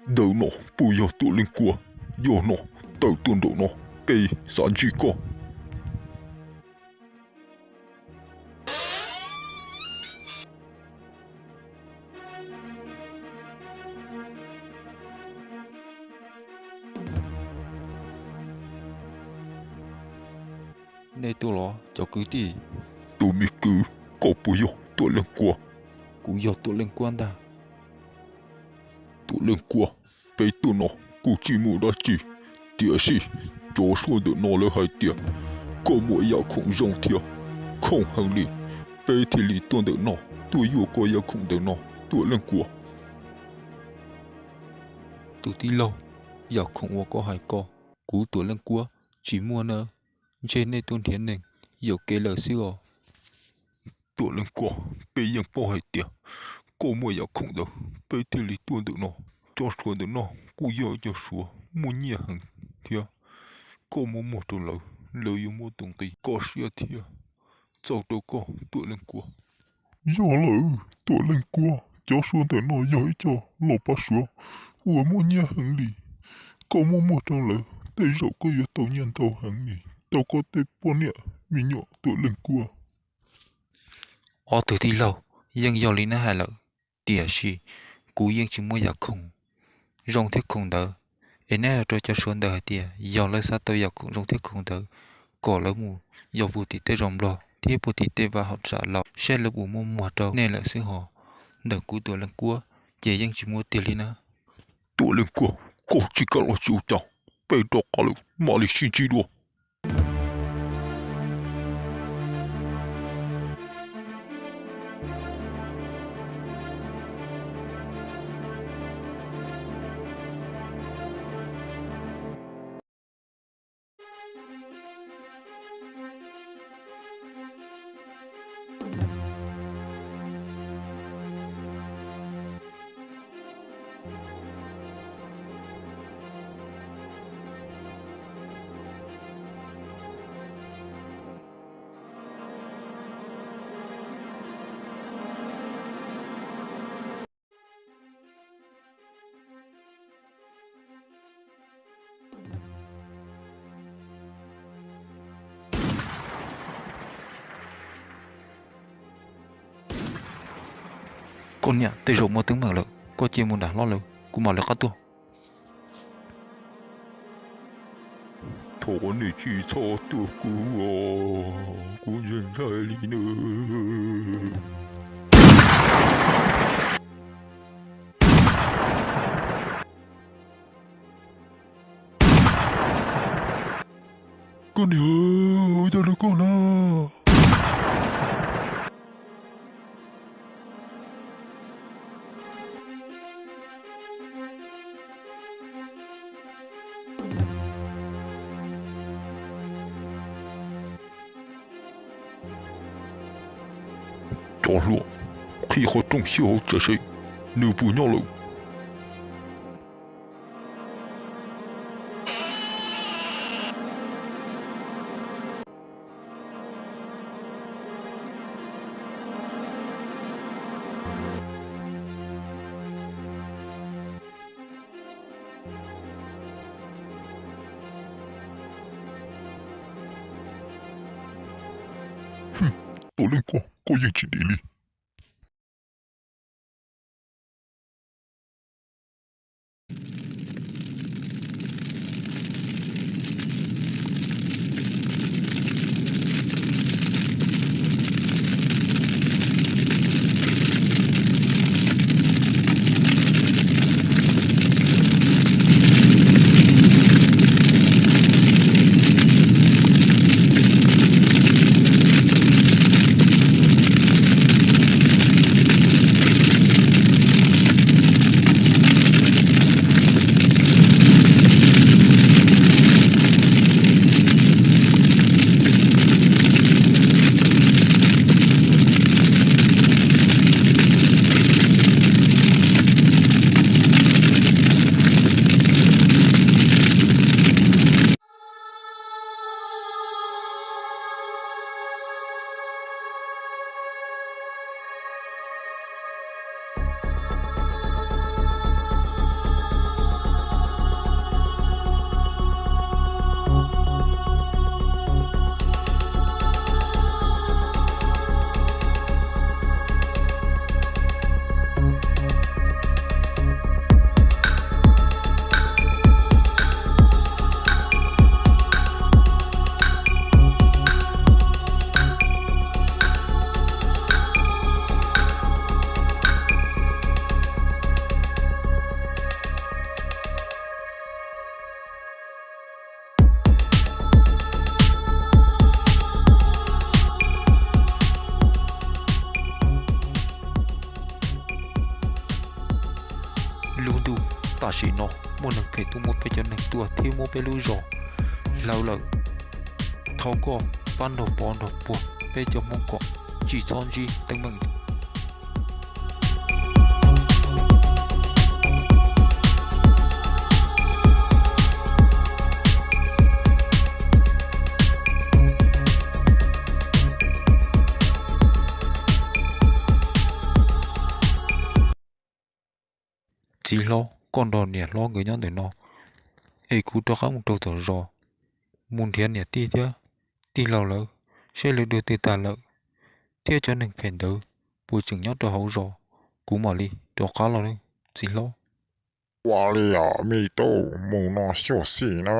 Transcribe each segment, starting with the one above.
Ntawm no puas yog Tuam Leej Kuab? Yog no, tawm tuaj nraum no, peb xav ntsib koj. Nej tuaj los cov kwv tij? Tus me kwv, koj puas yog Tuam Leej Kuab? Kuv yog Tuam Leej Kuab ntag. Tuam Leej Kuab, peb tuaj no kuj tsis muaj dab tsi, tiam sis cov suab ntawm no lawv hais tias koj muaj yam khoom zoo thiab khoom heev li, peb thiaj li tuaj ntawm no tuaj yuav koj yam khoom ntawm no, Tuam Leej Kuab. Tus tij laug, yam khoom uas koj hais ko, kuv Tuam Leej Kuab tsis muaj na. Ntshe nej tuaj nrhiav neeg yuam kev lawm xwb os. Tuam Leej Kuab, peb yeej paub hais tias koj muaj yam khoom ntawd, peb thiaj li tuaj ntawm no. Cov suav ntawm no kuj yog cov suav muaj nyiaj heev thiab, koj muab muag rau lawv, lawv yuav muab tus nqi koj siab thiab txaus rau koj, Tuam Leej Kuab. Yog lawm, Tuam Leej Kuab, cov suav ntawm no yog ib co laus pab suav uas muaj nyiaj heev li. Koj muab muag rau lawv, tej zaum koj yuav tau nyiaj ntau heev li, tau koj tej poj niam me nyuam, Tuam Leej Kuab. Ob tug tij laug, yeej yog li neb hais lawm, tiam sis kuv yeej tsis muaj yam khoom zoo thiab khoom ntawd. Es neb hais rau cov suav ntawd hais tias yog lawv xav tau yam khoom zoo thiab khoom ntawd, kom lawv mus yos puag tim tej zos Nplog thiab puag tim tej vaj hauv sam laus, saib lawv puas muab muag rau nej lawm xwb hos. Ntawm kuv Tuam Leej Kuab ces yeej tsis muab tiag li na. Tuam Leej Kuab, koj tsis kam los tsis ua cas, peb rov qab lawm mam li sib ntsib dua. Koj niam, tej zaum muaj teeb meem lawm, koj cia mus nram hlob lawv, kuv mam lawv qab tuaj. Thov nej tsis txhob tua kuv os, kuv ntshai ntshai li nawb. Koj niam, ua cas rau koj na? Cov hluas, qhib qhov rooj xyuas hauv tsev seb nws puas nyob lawm. Tus leej ko, koj yeej tsis dim li. Lub ntuj tam sim no muaj neeg phem tuaj muab peb cov neeg tua thiab muab peb lub zos hlawv lawm. Thov koj pab nrog pov nrog puag peb cov Hmoob kom tsis txhob ntsib teeb meem. Txiv hlob, koj nrog niam hlob nkawd nyob ntawm no, es kuv rov qab mus rau tom zos, mus nrhiav niam tij thiab tij laug lawv, saib lawv dua twg tag lawm, thiab cov neeg phem ntawd puas tseem nyob rau hauv zos, kuv mam li rov qab los nawb txiv hlob. Ua li os me tub, mus no xyuam xim na.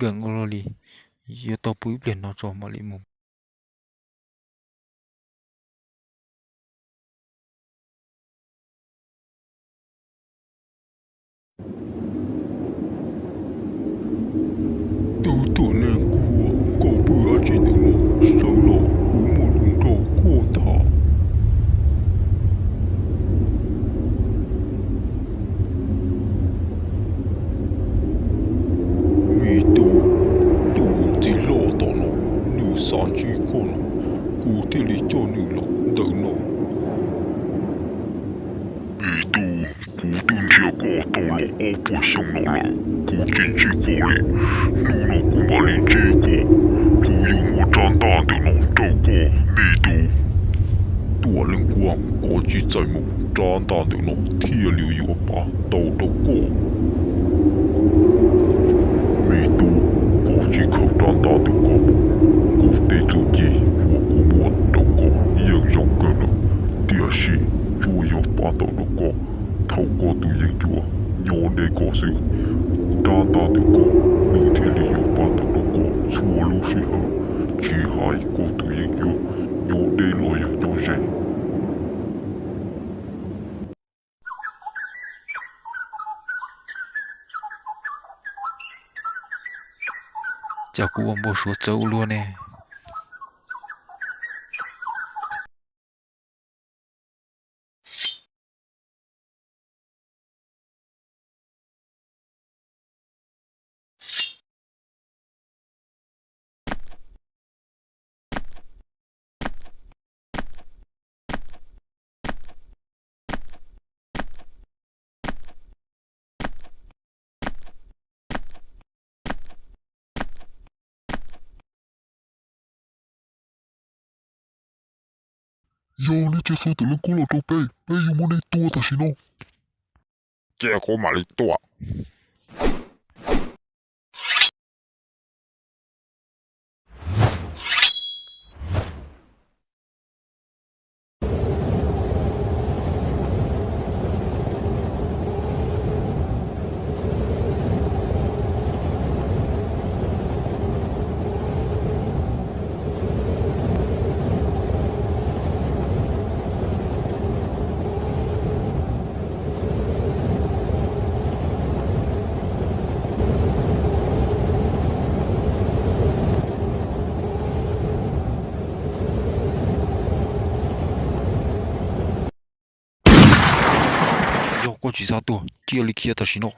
Nkees ua luaj li, yuav tau pw ib pliag no tso mam li mus. Tus tuam neeg kuam, koj pw dab tsi ntawm no, sawv los kuv muaj lus nrog koj tham. Me tub, tus txiv hlob tom no, nws xav ntsib koj no, kuv thiaj li coj nws los ntawm no. Me tub, kuv twb nrhiav koj tau los ob puas xyoo no lawm, kuv tsis ntsib koj li. Hnub no kuv mam li ntsib koj, kuv yuav muab rab ntaj ntawm no rau koj, me tub. Tuam neeg kuam, koj tsis txais mus, rab ntaj ntawm no thiaj li yuav pab tau rau koj. Cuab, nyob deb koj xwb, nrab ntaj twg koj, nws thiaj li yuav pab tau rau koj txhua lub sij hawm, tsis hais koj tus yeeb ncuab nyob deb los yog nyob ze. Cas kuv ua npau suav txawv ua luaj ne. Yog nej cia xov tus leej kuab los rau peb, peb yuav muab nej tua tam sim no. Cia kuv mam li tua. Yog koj tsis xav tuag, cia li khiav tam sim no.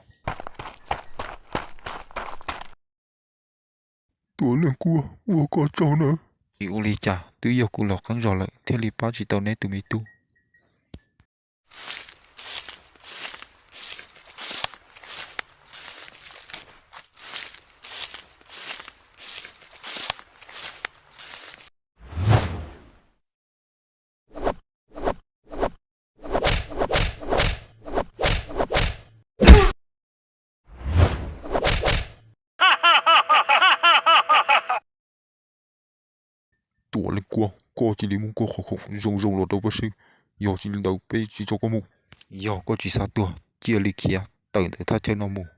Tuam leej kuab, ua koj tsaug nawb. Tsis ua li cas, twb yog kuv los qeeb zog lawm thiaj li pab tsis tau neb tus me tub. Tuam leej kuab, koj cia li muab koj qhov khoom zoo zoo los rau peb seb, yog tsis li ntawd peb tsis tso koj mus. Yog koj tsis xav tuag, cia li khiav tawm ntawm thaj chaw no mus.